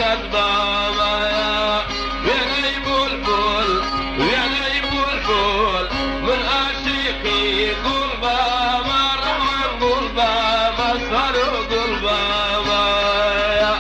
کەسبامایە وێنەی بولبول وێنەی بولبول من عاشقی گوڵبامە ڕەحمان گوڵبامە سەر و گوڵبامایە.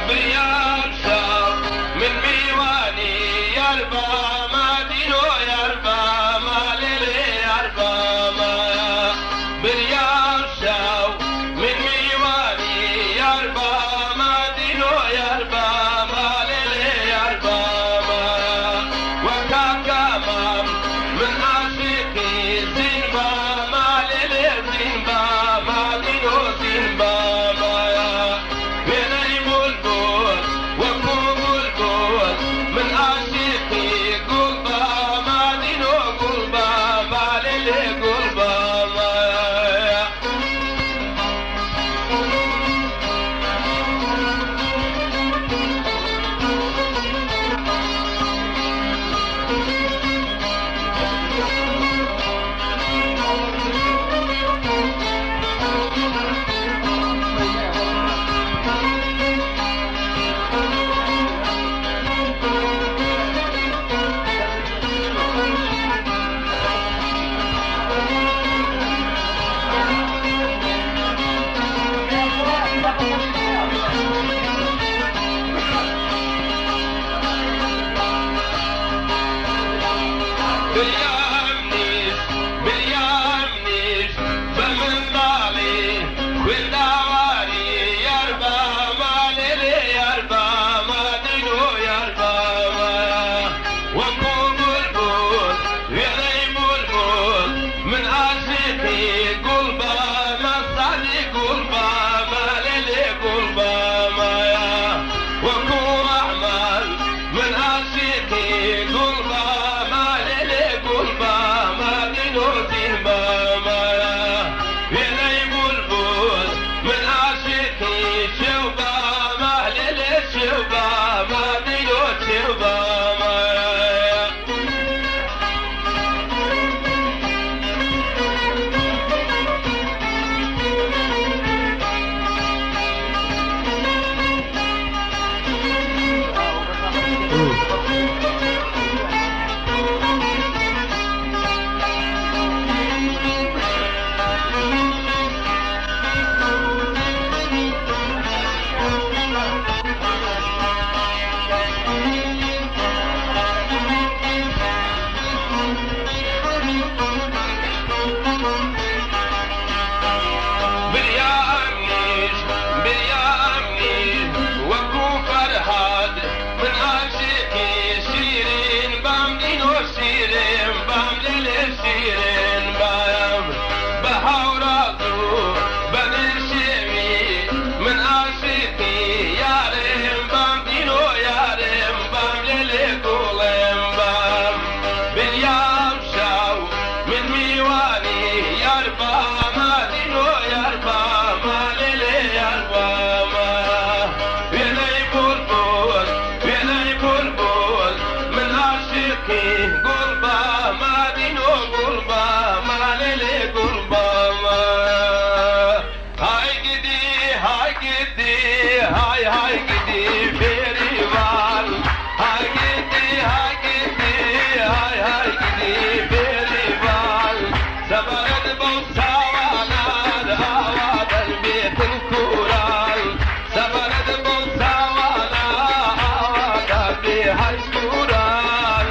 بریان شاو من میوانی یاربا مادینۆ یاربا مالێلێ یاربا ما بریان شاو من میوانی یاربا مادینۆ یاربا مالێلێ یاربا ما وەکاکامام من عاشقی زینبا مالێلێ زینبا مادینۆ زینبا مایا وێنەی بولبول وەکو بولبول من عاشقی گوڵبا مادینۆ گوڵبا مالێلێ گوڵبا مایا. بریامنیش بریامنیش بە منداڵی خوێنداواری یاربا مالێلێ یاربا مادینۆ یاربا وەکو بولبول وێنەی بولبول من عاشقی گوڵبا مەسانی گوڵبا مالێلێ گوڵبا مایا وەکو ئەحمەد من عاشقی گوڵبا مالێلێ گوڵبا مادینۆ زینبا مایا وێنەی بولبول من عاشقی شێوبا مالێلێ شێوبا مادینۆ شێوبا مایا. بریامنیش بریامنیش وەکو فەرهاد من عاشقی شیرین بام دینۆ شیرین بام لێلێ شیرین بام بە هاوڕاز و بە نشێوی من عاشقی یارم بام دینۆ یارم بام لێلێ گوڵم بام بریام شاو من میوانی یاربا مادینۆ یاربا مالێلێ یاربا ما وێنەی بولبول وێنەی بولبول من عاشقی گوڵبا مادینۆ گوڵبا مالێلێ گوڵبا ما های گدی های گدی های های گدی بێریوان های گدی های گدی های های گدی بێریوان سەبارەت بەو ساوانان ئاوا دەربێتن کوران سەبارەت بەو ساوانە ئاوا دەربێ هەشت کوران.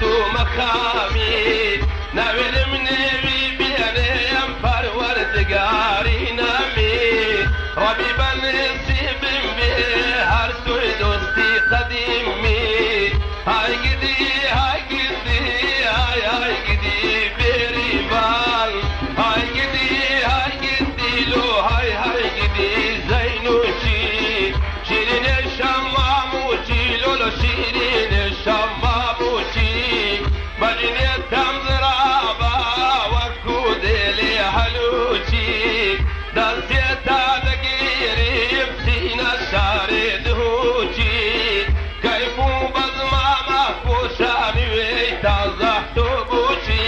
کەوتوومە خامی ناوێرم نێوی بێنێم پەروەردگاری نامی ڕەبی بە نسیبم بێ هەر سوی دۆستی قەدیمی های گدی های گدی های های گدی بێریڤان های گدی های گدی لۆ های های گدی زەینوچی شیرینێ شەماموچی لۆلۆ شیرینێ شەماموچی بەجنێ تەمزرابە وەکو دێلێ هەلوچی دەستێ تا دەگیریم سینە شارێ دهوچی کەیف و بەزمامە خۆشامی وێی تازە تۆ بۆچی.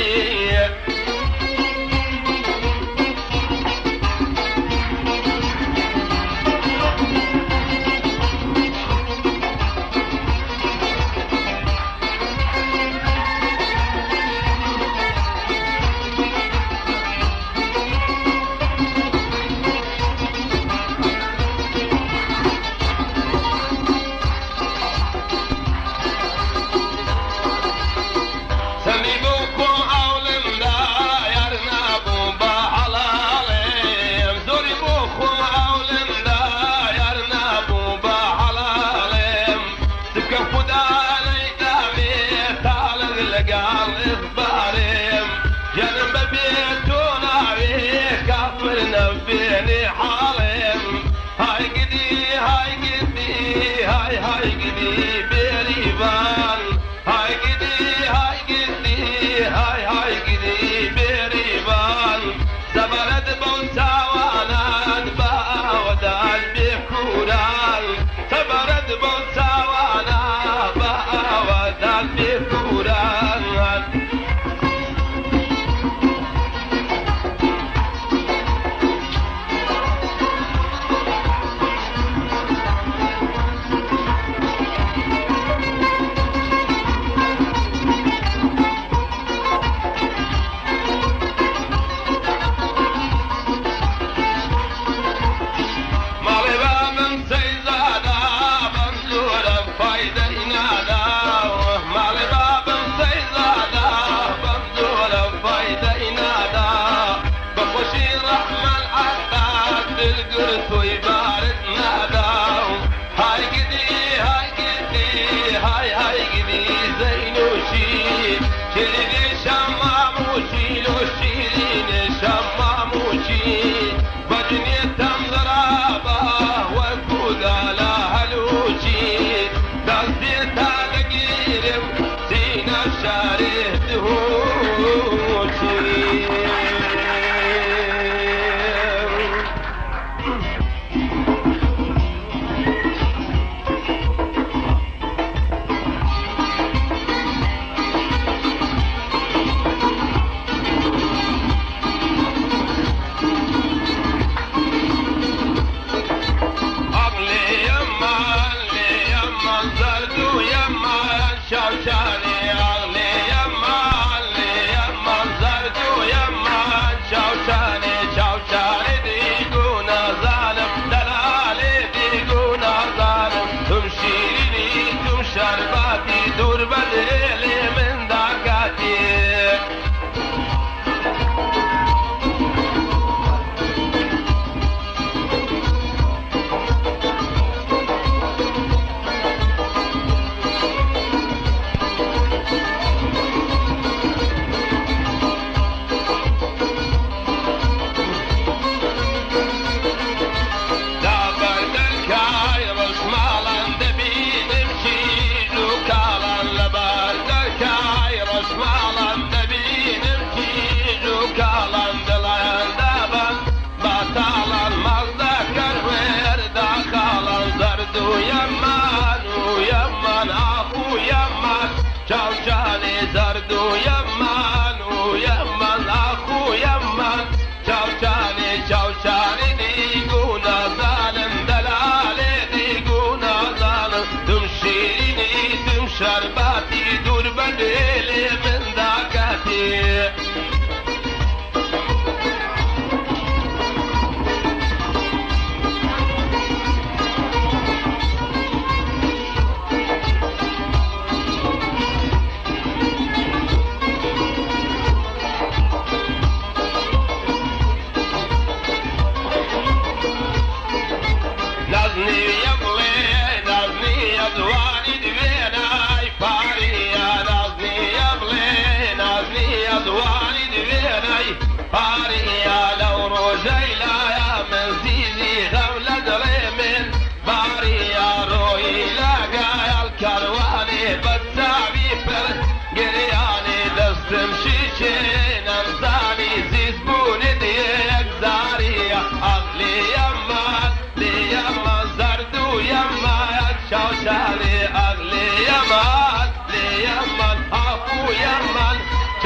سەمی بۆ خۆم ئاولمدا یار نابوو بە حەڵاڵێم زۆری بۆ خۆم ئاولمدا یار نابوو بە حەڵاڵێم سکە خودا نەیدامێ تاڵق لەگەڵ ئیخبارێم ژیانم بەبێ تۆ ناوێ کافر نەبێنێ حاڵێم های گدی های گدی های های گدی بێریڤان های گدی های گدی های های گدی بێریڤان سەبارەت بەو چاوانان بە ئاوەدان بێکوران سەبارەت بەو چاوانە بە ئاوەدان بێکوران. ماڵێ بابم سەیزادا بەم زۆرە فایدەی نادا ماڵێ بابم سەیزادا بەم زۆرە فایدەی نادا بەخۆشی ڕەحمان عەقاد دڵگرتووی بارت نادا های گدی های گدی های های گدی زەینوشی شیرینی شەماموچی لۆ شیرینی شەماموچی بەجنێ تەمزرابە وەکو دالا هەلوچی دەستێ تا دەگیرم سینە شارێ دهوچی. عقلي يمان لي يمان زردو يمان شوشاني عقلي يمان لي يمان زردو يمان شوشاني شوشاني ديقونا ظالم دلالي ديقونا ظالم تمشيريني تم شرباتي دور بدلي من داكاتي. دابر دەرکای ڕەشماڵان دەبینم چیل و کاڵان لەبەر دەرکای ڕەشماڵان دەبینم چیل و کاڵان دڵیان دابەن باتاڵان ماڵدەکەر وێردا خاڵان زەرد و یەمان و یەمان ئاخ و یەمان چاوچانی زەرد و یەمان و یەمان ئاخ و یەمان چاوچانی چاوچانی دیگونا ظالم دلالێ دیگونا ظالم تم شیرینی تم شەرباتی دوور بە لێلێ من داکاتی.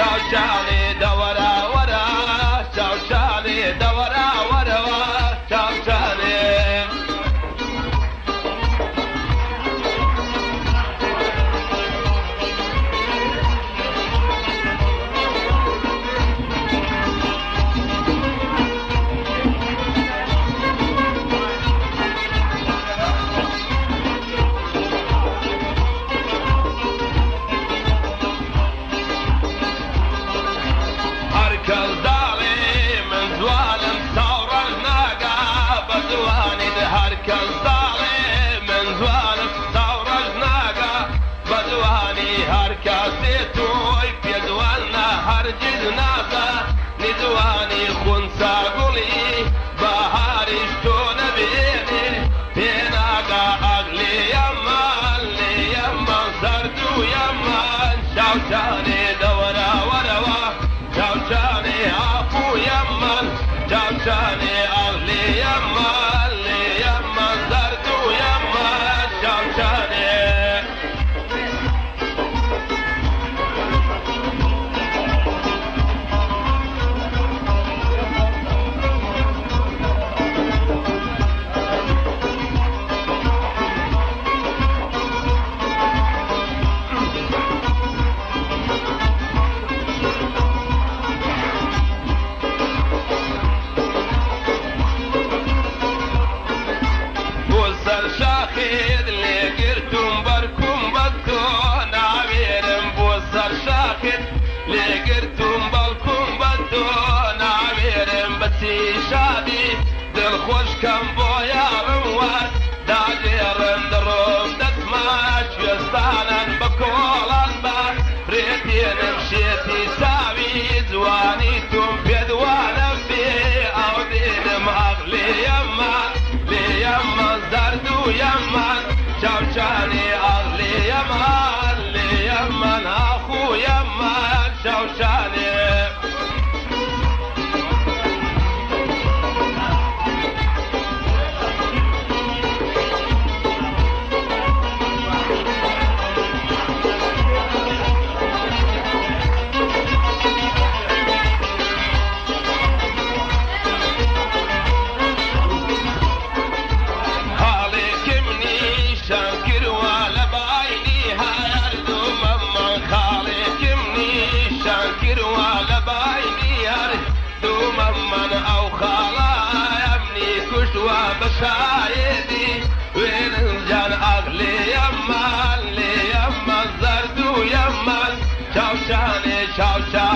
چاوچانێ دەوەرە وەرە چاوچانێ دەوەرە وەرەوە چاوچانێ. هەرکەس داڵێ من جوانم چاوڕەنگ ناگا بە جوانیت، هەرکەس داڵێ من جوانم چاوڕەنگ ناگا بە جوانی، هەرکەسێ تۆی پێ جوانە هەرگیز نازانی جوانی، خونچە گوڵی بەهاریش تۆ نەبێنێ پێ ناگا ئەغلی یەمان لێ یەمان زەرد و یەمان چاوچانێ دەوەرە وەرەوە چاوچانێ ئاخو یەمان چاوچانێ ئەغلی یەمان لێ یەمان زەرد و یەمان چاوچانێ. بۆ سەر شاخێت لێگرتوم بەرکوم بە تۆ ناوێرم، بۆ سەر شاخێت لێگرتوم بەڵکوم بە تۆ ناوێرم، بەچی شادی دڵخۆشکەم بۆ یاڕم وەر داگێڕم، دڕۆم دەچمە کوێستانان بە کۆڵان بە ڕێتێنم، شێتی چاوی جوانی تۆم پێدوانم بێ ئەو دێنم ئەغلێ یەمان لێ یەمان زەرد و یەمان چاوچانێ ئەغلێ یەمان لێ یەمان ئاخو یەمان چاوچانێ. خاڵێکم نیشان کردوە لە باینی هەردوو مەممان، خاڵێکم نیشان کردوە لە باینی هەردوو مەممان، ئەو خاڵە ئەمنی کوشتوە بە شایدی وێنجان ئەغلێ یەمان لێ یەمان زەرد و یەمان چاوچانێ چاوچانێ.